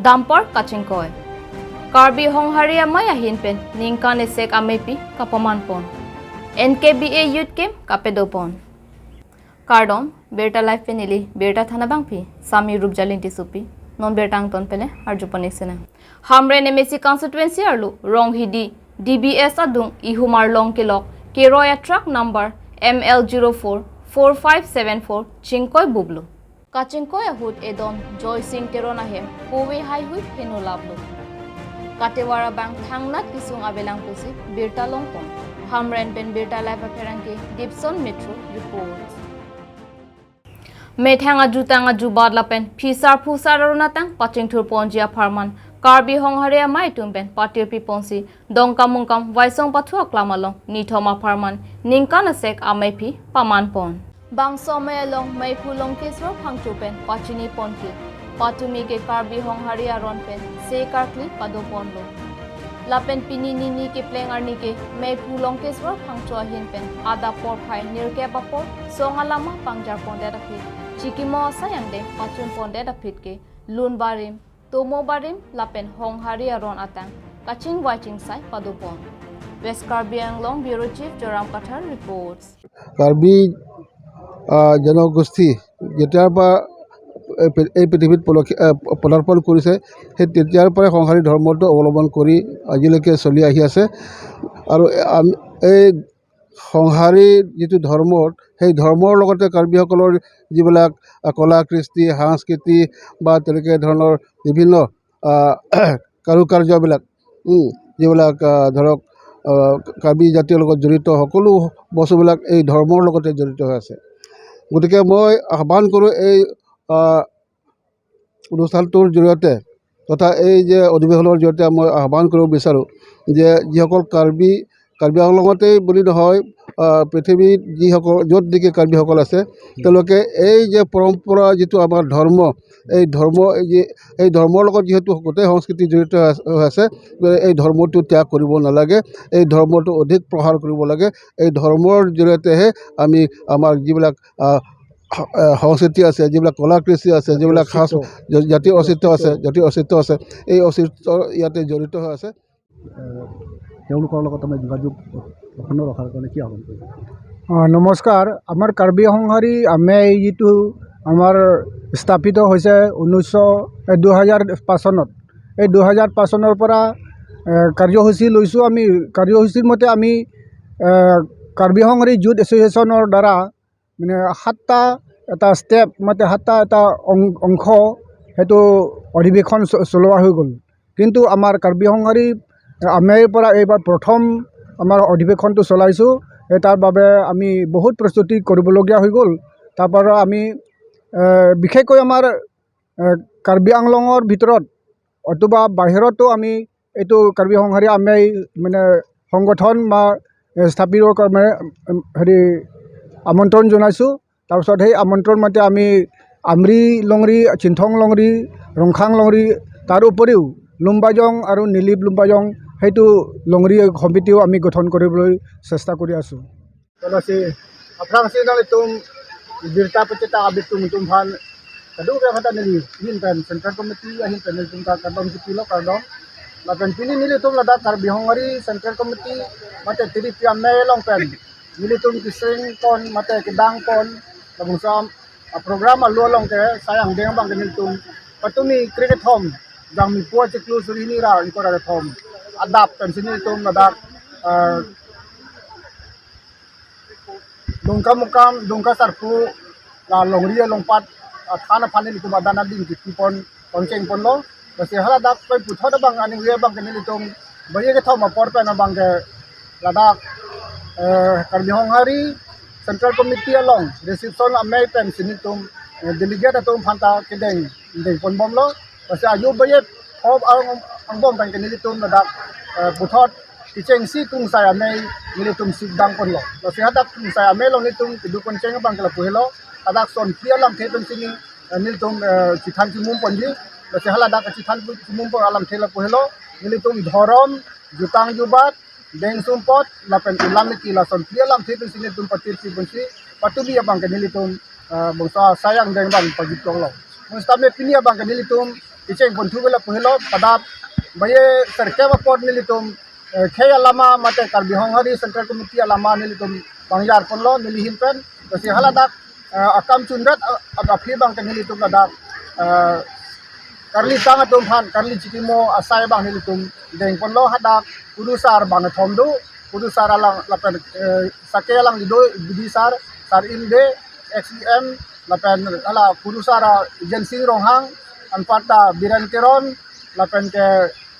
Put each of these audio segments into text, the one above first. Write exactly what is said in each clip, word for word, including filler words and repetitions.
Dampar kachingkoi. Karbi Honghari Amei ahin pen ningkan esek ameipi kapaman pon. N K B A Youth Camp kapedo pon. Kardom, Birta Live pen neli Birta Thanabangpi, Sami Rupjali Ingtisopi, non birta angton pen le arju pon-ik sinang. Hamren M A C constituency arlo Ronghidi D B S adung ihum arlong kelok keroi a truck number M L zero four four five seven four chingkoi bublo. Kachingkoi ahut edon Joysing Teron ahem kove haihui heno laplo. Katevar abang thangnat kesung avelang pusi birta long pon. Hamren pen Birta Live apherangke Dipson Metro report. Methang ajutang ajubat lapen phisar phusar arunatang pachingthur ponji apharman Karbi Honghari Amei atum pen patirpi ponsi Dongkamukam Waisong Pathu aklam along nithom apharman ningkan esek ameipi paman pon. Bangso amei along meiphu Longkeswar Phangcho pen pachini ponke patumi ke Karbi Honghari aron pen se karkli pado ponlo. Lapen pini nini kepleng arni ke meiphu Longkeswar Phangcho ahin pen adap porphai nirkep apor song alama pangjar pondet aphi chikimo asai angdeng pachun pondet aphi ke lun barim, tomo barim lapen Honghari aron atang kachingvai chingsai pado pon. West Karbi Anglong Bureau Chief Joram Kathar reports. Karbi আহ, জনগোষ্ঠী যেতিয়াৰ পৰা এই পৃ- এই পৃথিৱীত পলখি- আহ, পদাৰ্পণ কৰিছে, সেই তেতিয়াৰ পৰাই সংসাৰী ধৰ্মটো অৱলম্বন কৰি আজিলৈকে চলি আহি আছে। আৰু আম- এই সংসাৰী যিটো ধৰ্ম, সেই ধৰ্মৰ লগতে কাৰ্বিসকলৰ যিবিলাক আহ, কলা কৃষ্টি, সংস্কৃতি বা তেনেকে ধৰণৰ বিভিন্ন আহ, কাৰুকাৰ্যবিলাক, উম, যিবিলাক আহ, ধৰক আহ, কাৰ্বি জাতিৰ লগত জড়িত সকলো বস্তুবিলাক এই ধৰ্মৰ লগতে জড়িত হৈ আছে। গতিকে মই আহ্বান কৰোঁ এই আহ, অনুষ্ঠানটোৰ জৰিয়তে তথা এই যে অধিৱেশনৰ জৰিয়তে মই আহ্বান কৰিব বিচাৰোঁ যে যিসকল কাৰ্বি, কাৰ্বি আংলঙতেই বুলি নহয়, আহ, পৃথিৱীত যিসকল য'ত নেকি কাৰ্বিসকল আছে, তেওঁলোকে এই যে পৰম্পৰা যিটো আমাৰ ধৰ্ম, এই ধৰ্ম এই যে এই ধৰ্মৰ লগত যিহেতু গোটেই সংস্কৃতি জড়িত হৈ আছ- হৈ আছে, গতিকে এই ধৰ্মটো ত্যাগ কৰিব নালাগে, এই ধৰ্মটো অধিক প্ৰসাৰ কৰিব লাগে। এই ধৰ্মৰ জৰিয়তেহে আমি আমাৰ যিবিলাক আহ, স- আহ, সংস্কৃতি আছে, যিবিলাক কলা কৃষ্টি আছে, যিবিলাক সাজ অস্তিত্ব। জ- জাতীয় অস্তিত্ব আছে, অস্তিত্ব। জাতীয় অস্তিত্ব আছে, এই অস্তিত্ব ইয়াতে জড়িত হৈ আছে। আহ, তেওঁলোকৰ লগত আমি যোগাযোগ অক্ষুণ্ণ ৰখাৰ কাৰণে কি আহ্বান কৰিব? আহ, নমস্কাৰ। আমাৰ কাৰ্বি সংহাৰী আমে যিটো আমাৰ স্থাপিত হৈছে ঊনৈছশ এ, দুহেজাৰ পাঁচ চনত, এই দুহেজাৰ পাঁচ চনৰ পৰা আহ, কাৰ্যসূচী লৈছোঁ আমি। কাৰ্যসূচীৰ মতে আমি আহ, কাৰ্বি সংহাৰী যুথ এছ'চিয়েশ্যনৰ দ্বাৰা মানে সাতটা এটা ষ্টেপ, মানে সাতটা এটা অং- অংশ সেইটো অধিৱেশন চ- চলোৱা হৈ গ'ল। কিন্তু আমাৰ কাৰ্বি সংহাৰী আমেৰ পৰা এইবাৰ প্ৰথম আমাৰ অধিৱেশনটো চলাইছোঁ। এই তাৰ বাবে আমি বহুত প্ৰস্তুতি কৰিবলগীয়া হৈ গ'ল। তাৰ পৰা আমি এ, বিশেষকৈ আমাৰ এ, কাৰ্বি আংলঙৰ ভিতৰত অথবা বাহিৰতো আমি এইটো কাৰ্বি সংহাৰী আমে মানে সংগঠন বা এ, স্থাপিত কাৰণে, উম, হেৰি আমন্ত্ৰণ জনাইছোঁ। তাৰপিছত সেই আমন্ত্ৰণ মতে আমি আমৰি লংৰি, চিন্থং লংৰি, ৰংখাং লংৰি, তাৰ উপৰিও লুম্বাজং আৰু নিলিপ লুম্বাজং সেইটো লংৰি সমিতিও আমি গঠন কৰিবলৈ চেষ্টা কৰি আছোঁ। Kalau si, aphrang si nanglitum birta pachethang abitum tum aphan, kadokave aphan ta neli ahin pen Central Committee ahin pen nelitum ta kardom chipilo, kardom. Lapen pini nelitum ladak Karbi Honghari Central Committee mate T D P amei along pen nelitum kiseng pon mate kedang pon labangso a program alo along ke sai angdeng abang ke nelitum patumi krekethom, Jangmi pu achiklo suri hini ra ingkoi ra kethom adap pensi nelitum ladak, eh, Dongkamukam, Dongka Sarpo, la longri along pat, ah, than aphan nelitum adan ading kipi pon, pon cheng ponlo. Lasi haladak pen puthot abang aning abang ke nelitum baye kethom apor pen abang ke ladak, eh, Karbi Honghari Central Committee along reception amei pensi nelitum, eh, delegate atum aphan ta kedeng deng ponbomlo. Lasi ajo baye hop ang angbong pen ke nelitum ladak, eh, puthot kechengsi Kungsai amei nelitum sik dang ponlo. Lasi hadak Kungsai amei along nelitum kedo pon cheng abang ke lapu helo. Hadak son phli alamthe pensi ni, eh, nelitum, eh, chethan chimum ponji. Lasi haladak chethan chimum pon alamthe lapu helo. Nelitum dhorom, jutang jubat, deng sumpot, lapen ulam niki lason phli alamthe pensi nelitum patirpi pensi Patumi abang ke nelitum, eh, bangso asai angdeng abang pajutlo. Bangso tame pini abang ke nelitum kecheng ponthu ke lapu helo, padap baye sirkep apot nelitum, eh, khei alama mate Karbi Honghari Central Committee alama nelitum pangjar ponlo neli ahin pen. Lasi haladak, eh, akam chundet, eh, aphi abang ke nelitum ladak, eh, karli tang atum aphan, karli chikimo asai abang nelitum deng ponlo. Hadak kurusar bangkethom do, kurusar alang lapen, eh, sake alangli do, B D sar, sar Imde, ex E M, lapen hala kurusar, ah, Jensing Ronghang, anparta Biren Teron, lapen ke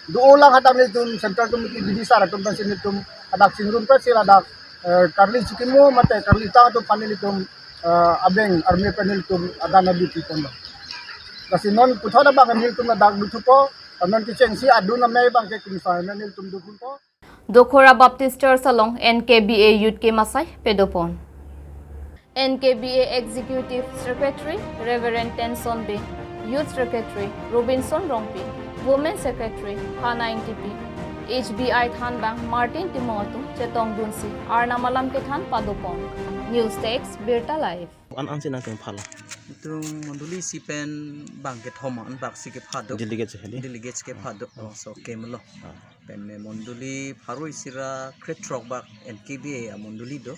do-o lang hadak nelitum Central Committee B D sar atum pensi nelitum hadak chingrum pensi ladak, eh, karli chikimo mate karli tang atum aphan nelitum, eh, abeng army pen nelitum adan abi pi ponlo. Lasi non puthot abang nelitum ladak duthupo, non kechengsi adun amei abang ke kungsai nelitum duthupo. Dokhora Baptist Church along N K B A Youth Camp asai padopon. N K B A Executive Secretary Reverend Tenson Bey, Youth Secretary Robinson Rongpi, Women Secretary Hana Ingtipi, H B I thanbang Martin Timung atum chetongdunsi Arnam alam kethan padopon. News Desk, Birta Live. An ansi nangkengphala. Itum mondoli isi pen bangkethom an bak si kepha do. Delegate si hedi? Delegate si kepha do. Oh. So, kemlo. Ah. Pen mondoli pharo isi ra krethrok bak N K B A amondoli do.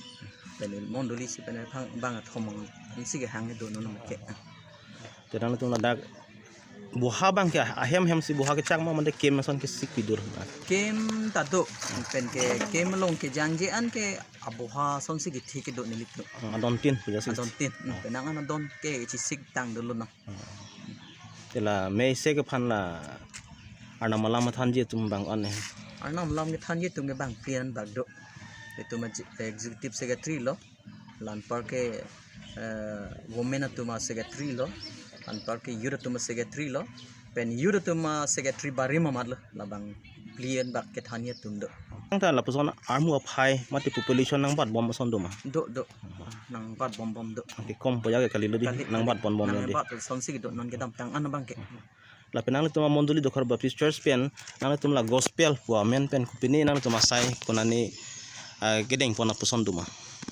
Pen mondoli isi pen bang, bangkethom an si kehang do non ke. Te nangtum ladak boha abang ke ahem hem si boha kechak ma mande camp ason ke sik pidur. Camp ta do, pen ke camp along kejangje an ke aboha asonsi kethe kedo nelitum. Ah, adon tin puja si. Adon tin. Hmm, penang an adon ke chisik tang dolo na. Ah. Te la mei se kephan la Arnam alam thanji atum bang an he. Arnam alam kethanji atum ke bang phli an bak do. Itum executive secretary lo. La anpar ke, eh, women atum a-secretary lo, anpar ke youth atum a-secretary lo, pen youth atum a-secretary barim amat lo, labang phli an bak kethanji atum do. Nangta lapuson armu aphai mate population nangbatbom ason do ma? Do, do. Nangbatbom bom do. Ke kom poya ke kali lo di, kali, nangbatbom bom lo di. Nangbat asonsi kedo non kedamtang an abang ke. Lapen nanglitum amondoli Dokhora Baptist Church pen nanglitum la gospel pu amen pen kopine nanglitum asai konane, ah, kedeng pon lapuson do ma?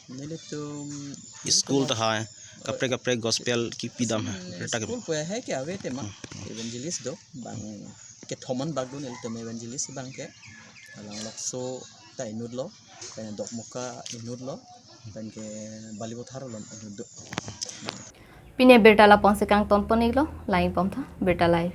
Nelitum school ta hai, kaprek kaprek gospel kipi dam hai. Hmm, reta ke school pu hai ke ave tema. Hmm. Evangelist do, bang kethom an bak do nelitum evangelist bang ke. Alang Lokso ta inut lo, pen Dokmoka inut lo, pen ke Balipathar along inut do. Pini abirta lapu-an si kangton pon-iklo, lang-ik bom tha, Birta Live.